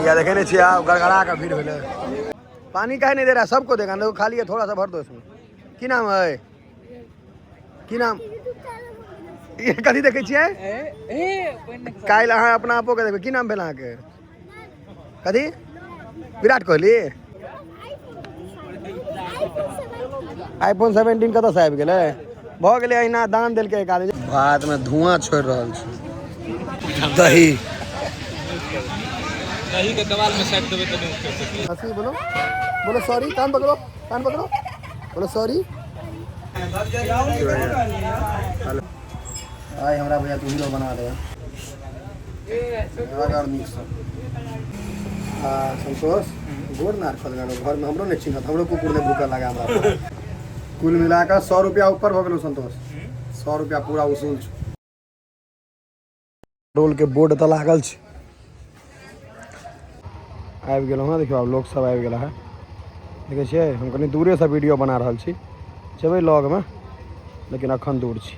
या देखे नहीं छियै, आब गड़गड़ा के भीड़ भेलै। पानी काहे नहीं दे रहा? सबको देगा ना, खाली है, थोड़ा सा भर दो इसमें। की नाम है? की नाम? ये कथी देखै छियै? काल्हि अहाँ अपना आपो के देखबै। की नाम भेल अहाँके? कथी? विराट कोहली? आईफोन 17 कतऽसँ आबि गेलै? भऽ गेलै अहिना दान देलकै एक आदमी। भातमे धुआँ छोड़ि रहल छै। दही दही के दवाल में साइड देबै तऽ नहि उठि सकै। हंसी बोलो, बोलो सॉरी, कान पकड़ो, कान पकड़ो, बोलो सॉरी। आइ हमरा भैया तू हीरो बना दे अगर नीकसँ। आ संतोष गोर नार खोल गेलो घरमे, हमरो नहि चिन्हत, हमरो कुकुर नहि भूखल लगा हमरा। कुल मिला कऽ 100 रुपया ऊपर भऽ गेलो संतोष, 100 रुपया पूरा वसूल छौ। रोल के बोर्ड तऽ लागल छै। आबि गेलहुँ हँ, देखियौ आब लोक सब आबि गेला है। देखै छियै, हम कनि दूरेसँ वीडियो बना रहल छी, जेबै लगमे लेकिन अखन दूर छी।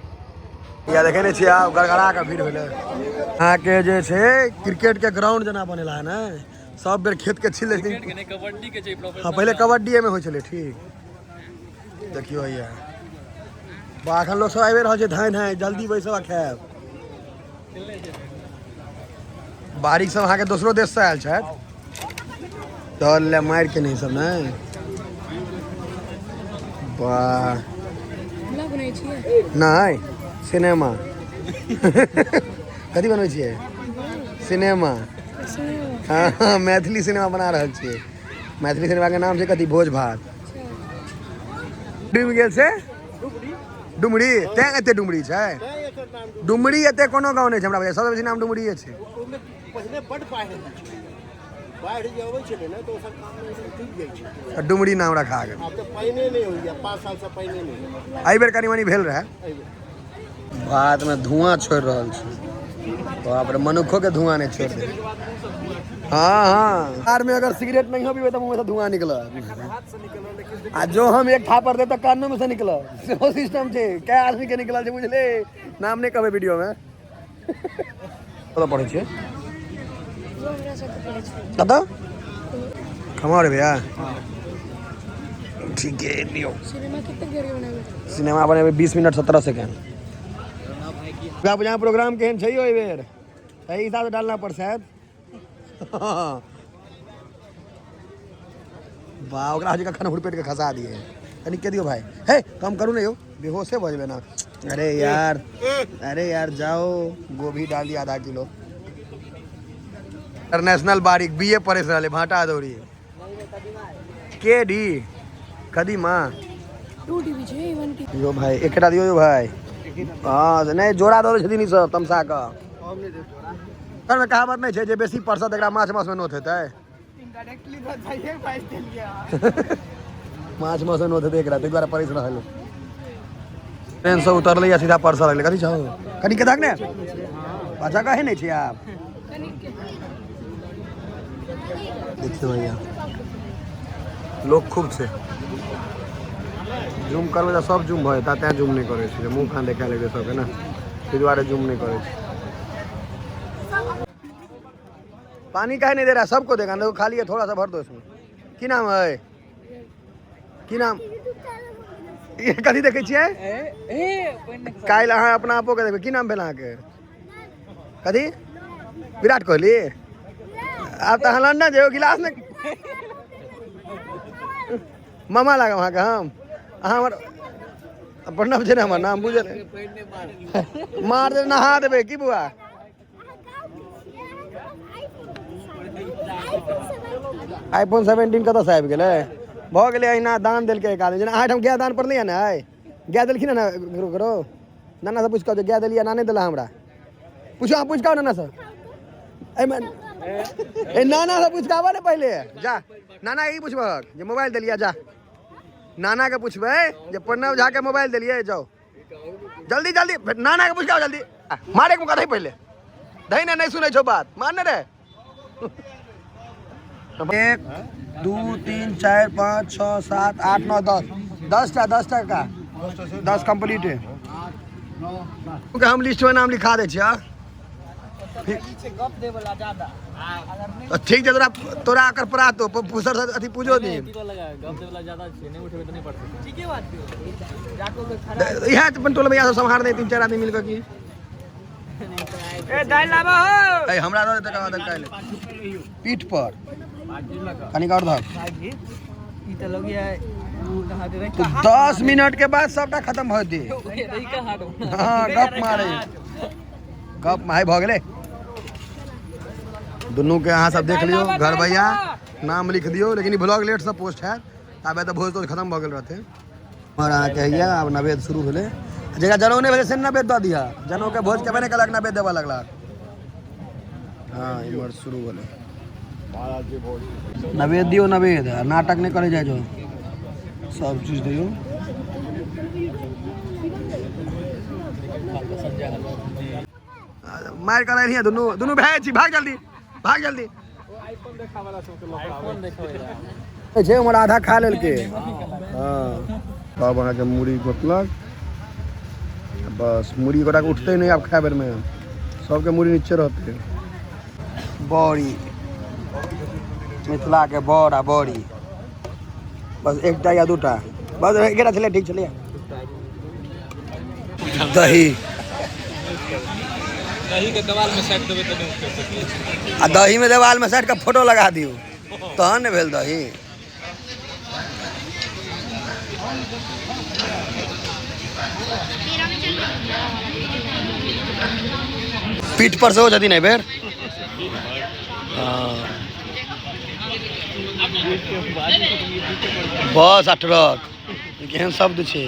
या देखै नहि छियै, आब गड़गड़ा कऽ भीड़ भेलै। अहाँके जे छै क्रिकेट के ग्राउंड जेना बनेला है ने, सब बेर खेत के छील लै छथिन। कबड्डी के छै। हँ, पहिले कबड्डीएमे होइ छलै। ठीक, देखियौ हैया बा, एखन लोक सब आबि रहल छै धाँइ धाँइ, जल्दी बैसब आ खायब। बारीक सब अहाँके दोसरो देशसँ आयल छथि, दल ले मारि के नहीं सब ने। वाह, नहीं सिनेमा कथी बनबै छियै? सिनेमा। हाँ, मैथिली सिनेमा बना रहल छियै। मैथिली सिनेमाके नाम छै कथी? भोज भात। डूबि गेल से डुमरी, तैं एते डुमरी छै। डुमरी एते कोनो गाँव नहि छै हमरा बुझाइ, सबसँ बेसी नाम डुमरीये छै। ओहिमे पहिने बड्ड बाढ़ि होइ छै, बाढ़ि जे अबै छलै ने तऽ ओ सब काम डूबि जाइ छै। तऽ डुमरी नाम रखा गेल। आब तऽ पानिए नहि होइए, 5 सालसँ पानिए नहि होइए। एहि बेर कनि मनि भेल रहै। एहिबेर भातमे धुआँ छोड़ि रहल छै, बाप रे, मनुक्खो के धुआँ नहि छोड़ि दे। हाँ हाँ, कार में अगर सिगरेट नहीं हो पीबै तऽ मुँह से धुआँ निकलत, आ जो हम एक थापर दे तऽ कानो में से निकलत। सेहो सिस्टम छै, कै आदमी के निकलल छै बुझले, नाम नहि कहबै वीडियो में। कतऽ पढ़ै छियै? कतऽ खमार भैया? ठीक है, लियो। सिनेमा कतेक देर के बनेबै? सिनेमा बनेबै 20 minute 17 second. Durga Puja programme केहन छै यौ एहिबेर? एहि हिसाबसँ डालना प्रसाद। वाह, ओकरा होइ छै कखन हुरपेट के खसा दिए। कनि के दियौ भाई, हे कम करू ने यौ, बेहोशे भऽ जेबै ना। अरे यार, अरे यार जाओ, गोभी डाल दिया आधा किलो। इंटरनेशनल बारीक बीए पढ़े रहले, भाटा दौड़ी के डी कदीमा 2 टीवी छै, 1 टीवी। यो भाई एकटा दियौ यो भाई। हँ नहि, जोड़ा दऽ दै छथिन ई सब तमसा कऽ। घरमे कहावत नहि छै जे बेसी परसत एकरा माछ मासमे नोत हेतै? माछ मासमे नोत हेतै एकरा, ताहि दुआरे परसि रहल। ट्रेन से उतरलै या सीधा परसऽ लगलै। कथी छौ? कनि के दहक ने, अच्छा कहै नहि छै आब। देखियौ भैया, लोक खूब छै। जूम करबै तऽ सब जूम भऽ जेतै, तैं जूम नहि करै छी। मुँह कान देखा लगतै सबके ने, ताहि दुआरे जूम नहि करै छी। पानी काहे नहीं दे रहा? सबको देगा ना, खाली है, थोड़ा सा भर दो इसमें। की नाम है? की नाम? ये कथी देखै छियै? काल्हि अहाँ अपना आपो के देखबै। की नाम भेल अहाँके? कथी? विराट कोहली? आब तऽ अहाँ लंडन जइयौ, गिलास नहि मामा लागब अहाँके हम। अहाँ हमर प्रणव छै ने, हमर नाम बुझल मार दे, नहा देबै की बौआ? आईफोन 17 कतऽसँ आबि गेलै? भऽ गेलै अहिना दान देलकै एक आदमी। जेना अहाँ एहिठाम गाय दान पड़लैए ने, आइ गाय देलखिन हँ ने ककरो ककरो? नानासँ पूछि कऽ जे गाय देलियै, नाना नहि देला हमरा। पूछो अहाँ, पूछि कऽ आउ नानासँ। एहिमे ए नानासँ पूछि कऽ आबऽ ने पहिले। जा नाना ई पुछबहक जे मोबाइल देलियै। जा नानाके पुछबै जे प्रणव झाके मोबाइल देलियै। जाउ जल्दी जल्दी, नाना के पूछ के आओ जल्दी। मारे के मुका दही पहिले, दही ने, नहीं सुनै छौ बात, मार ने रे। 1 2 3 4 5 6 7 8 9 10, 10टा, 10टा का 10 कंप्लीट है। हम लिस्ट में नाम लिखा दै छियै। तऽ ठीक छै, तोरा तोरा एकर परातो सर अथी पूजो दिन इएह अपन टोल भैया सब सम्हार दे, 3-4 आदमी मिलकर की ए हमरा दऽ दे तकर बाद काल्हि पीठ पर कनिक और धर। तो 10 मिनट के बाद सबटा खत्म भऽ जेतै। हाँ, गप मारे गप मारे भऽ गेलै। दुनू के अहाँ सब देख लियौ, घर भैया नाम लिख दियौ, लेकिन ई ब्लॉग लेट से पोस्ट हैत, ताबे तऽ भोज तोज खत्म भऽ गेल रहतै। और अहाँके हैया आब नवेद शुरू भेलै, जकरा जनउ नहि भेलै से नवेद दऽ दिहऽ, जनउके भोज केबे नहि केलक नवेद देबऽ लगलक। हाँ इम्हर शुरू भेलै, नवेद दियौ नवेद, आ नाटक नहि करै जाइ जाउ, सब चीज दियौ। मारि कऽ एलियै दुनू दुनू भाय छी, भाग जल्दी भाग जल्दी। छै उम्हर आधा खा लेलकै। हाँ तब अहाँके मूड़ी गोतलक, बस मूड़ी गोटाके उठतै नहि आब खाय बेरमे, सबके मूड़ी नीचे रहतै। बड़ी मिथिलाके बड़ आ बड़ी, बस एकटा या दूटा, बस एकेटा छलै, ठीक छलै। दही दही के देवाल में साटि देबै तऽ नहि उखड़ि सकै छै। आ दही में देवाल में साटि कऽ फोटो लगा दियौ तहन ने भेल दही। पीठ पर सेहो छथिन एहि बेर। बस आ ट्रक केहन शब्द छै।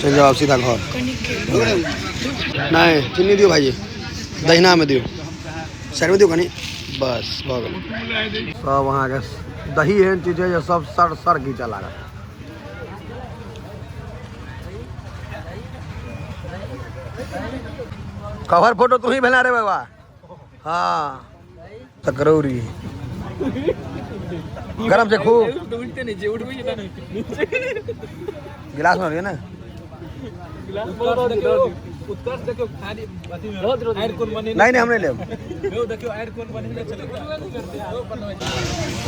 चलि जाओ आब सीधा घर। नहीं चीनी दियौ भाईजी, दहिना में दियौ, साइड में दियौ कनी, बस भऽ गेलै। सब अहाँके दही एहन चीज है जे सब सर सर घीचऽ लागत। कवर फोटो तू ही भेला रे बाबा। हाँ सकरौरी गरम छै खूब। गिलास में रहिए ना। नहीं नहीं हम नहीं लेब।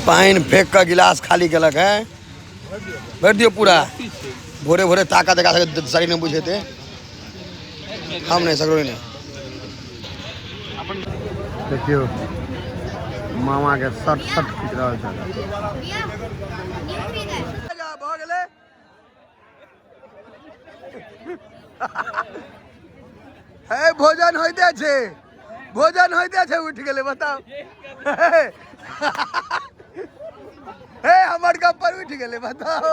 पानि फेंक कऽ गिलास खाली केलक है, भरि दियौ पूरा। भोरे भोरे ताकत एकरा सबके शरीर में बुझेतै। हम नहीं सकरौरी नहीं। देखियौ मामा के सट सट खींच रहल छै। भऽ गेलै हे, भोजन होइते छै, भोजन होइते छै, उठि गेलै बताउ। हे हमर गप पर उठि गेलै बताउ।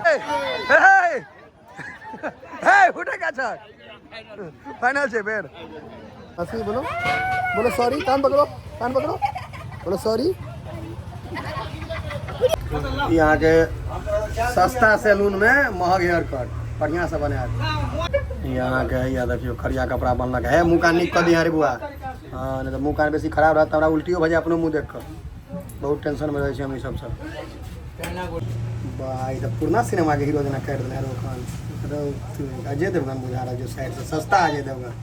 हे हे उठे का छ फाइनल छै बेर। हंसी बोलो बोलो सॉरी, कान पकड़ो कान पकड़ो, बोलो सॉरी। यहाँ के सस्ता सैलून में महग हेयर कट बढ़िया से बनायल। यहाँ के हैया देखियौ करिया कपड़ा बनलक है, मुँह कान नीक कऽ दिहा रे बुआ। हाँ नहीं तऽ मुँह कान बेसी खराब रहत तऽ हमरा उल्टियो भऽ जाय अपनो मुँह देख कऽ, बहुत टेंशन में रहै छी हम ई सबसँ। बा ई तऽ पुरना सिनेमा के हीरो जेना काटि देने रहो। अजय देवगन बुझा रहल छै साइड से, सस्ता अजय देवगन।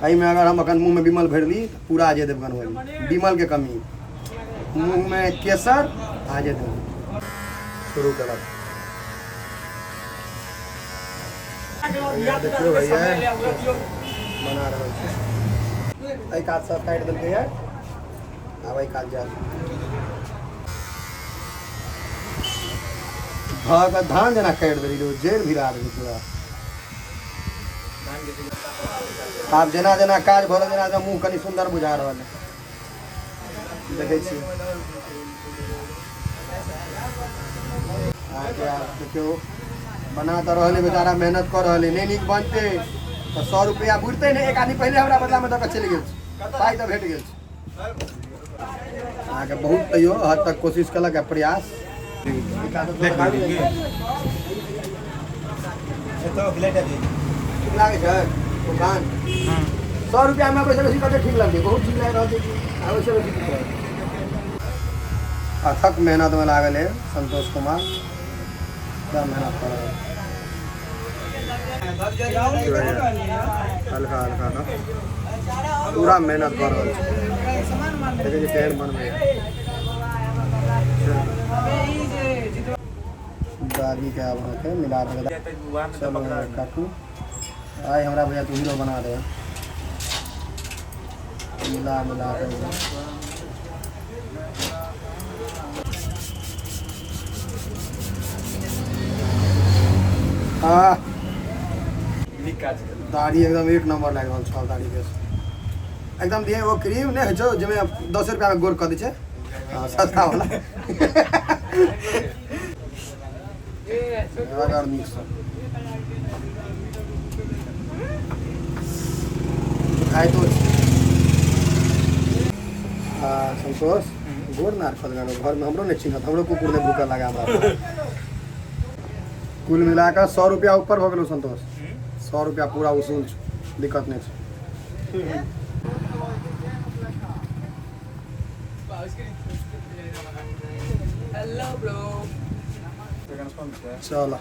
एहिमे अगर हम अखन मुँह में विमल भरि ली तऽ पूरा अजय देवगन हो गेल। विमल के कमी, मुँह में केसर, अजय देवगन। शुरू केलक। देखियौ भैया बना रहल छै। एहि कात सब काटि देलकै आब एहि कात जायत। धऽ कऽ धान जेना काटि देली, जड़ि भिड़ा देली पूरा। आब जेना जेना काज भऽ रहल जेना जेना मुँह कनि सुन्दर बुझा रहल है, देखै छी। अहाँके आब देखियौ बना तऽ रहल है बेचारा, मेहनत कऽ रहल है। नहि नीक बनतै तऽ 100 रुपया बुझतै नहि। एक आदमी पहिले हमरा बदलामे दऽ कऽ चलि गेल छै, पाइ तऽ भेट गेल छै। अहाँके बहुत तैयो हद तक कोशिश केलक है, प्रयास। ठीक लागै छै दुकान? 100 रुपया हमरा पैसा बेसी कते ठीक लगतै, बहुत ठीक लागि रहल छै। आबै छै बेसी दिक्कत। अथक मेहनत में लागल है संतोष कुमार, पूरा मेहनत कर रहल है। हल्का हल्का का पूरा मेहनत कर रहल छै। देखै छी केहन बनबै। दादी के आब अहाँके मिला देबै। चलो काटू, आइ हमरा भैया तू हीरो बना दे। मिला मिला के हाँ, दाढ़ी एकदम एक नंबर लागि रहल छल। दाढ़ी के एकदम दिए ओ क्रीम नहि होइ छौ, जाहिमे 10 रुपया में गोर कऽ दै छै। हाँ, सस्ता वाला अगर नीक सँ खाइतो छी। आ संतोष गोर नार खद गेलो, घरमे हमरो नहि चिन्हत, हमरो कुकुर नहि भूखऽ लगा हमरा। कुल मिला कऽ 100 रुपया ऊपर भऽ गेलौ संतोष। 100 रुपया पूरा वसूल छौ, दिक्कत नहि छै। Hello bro. चल।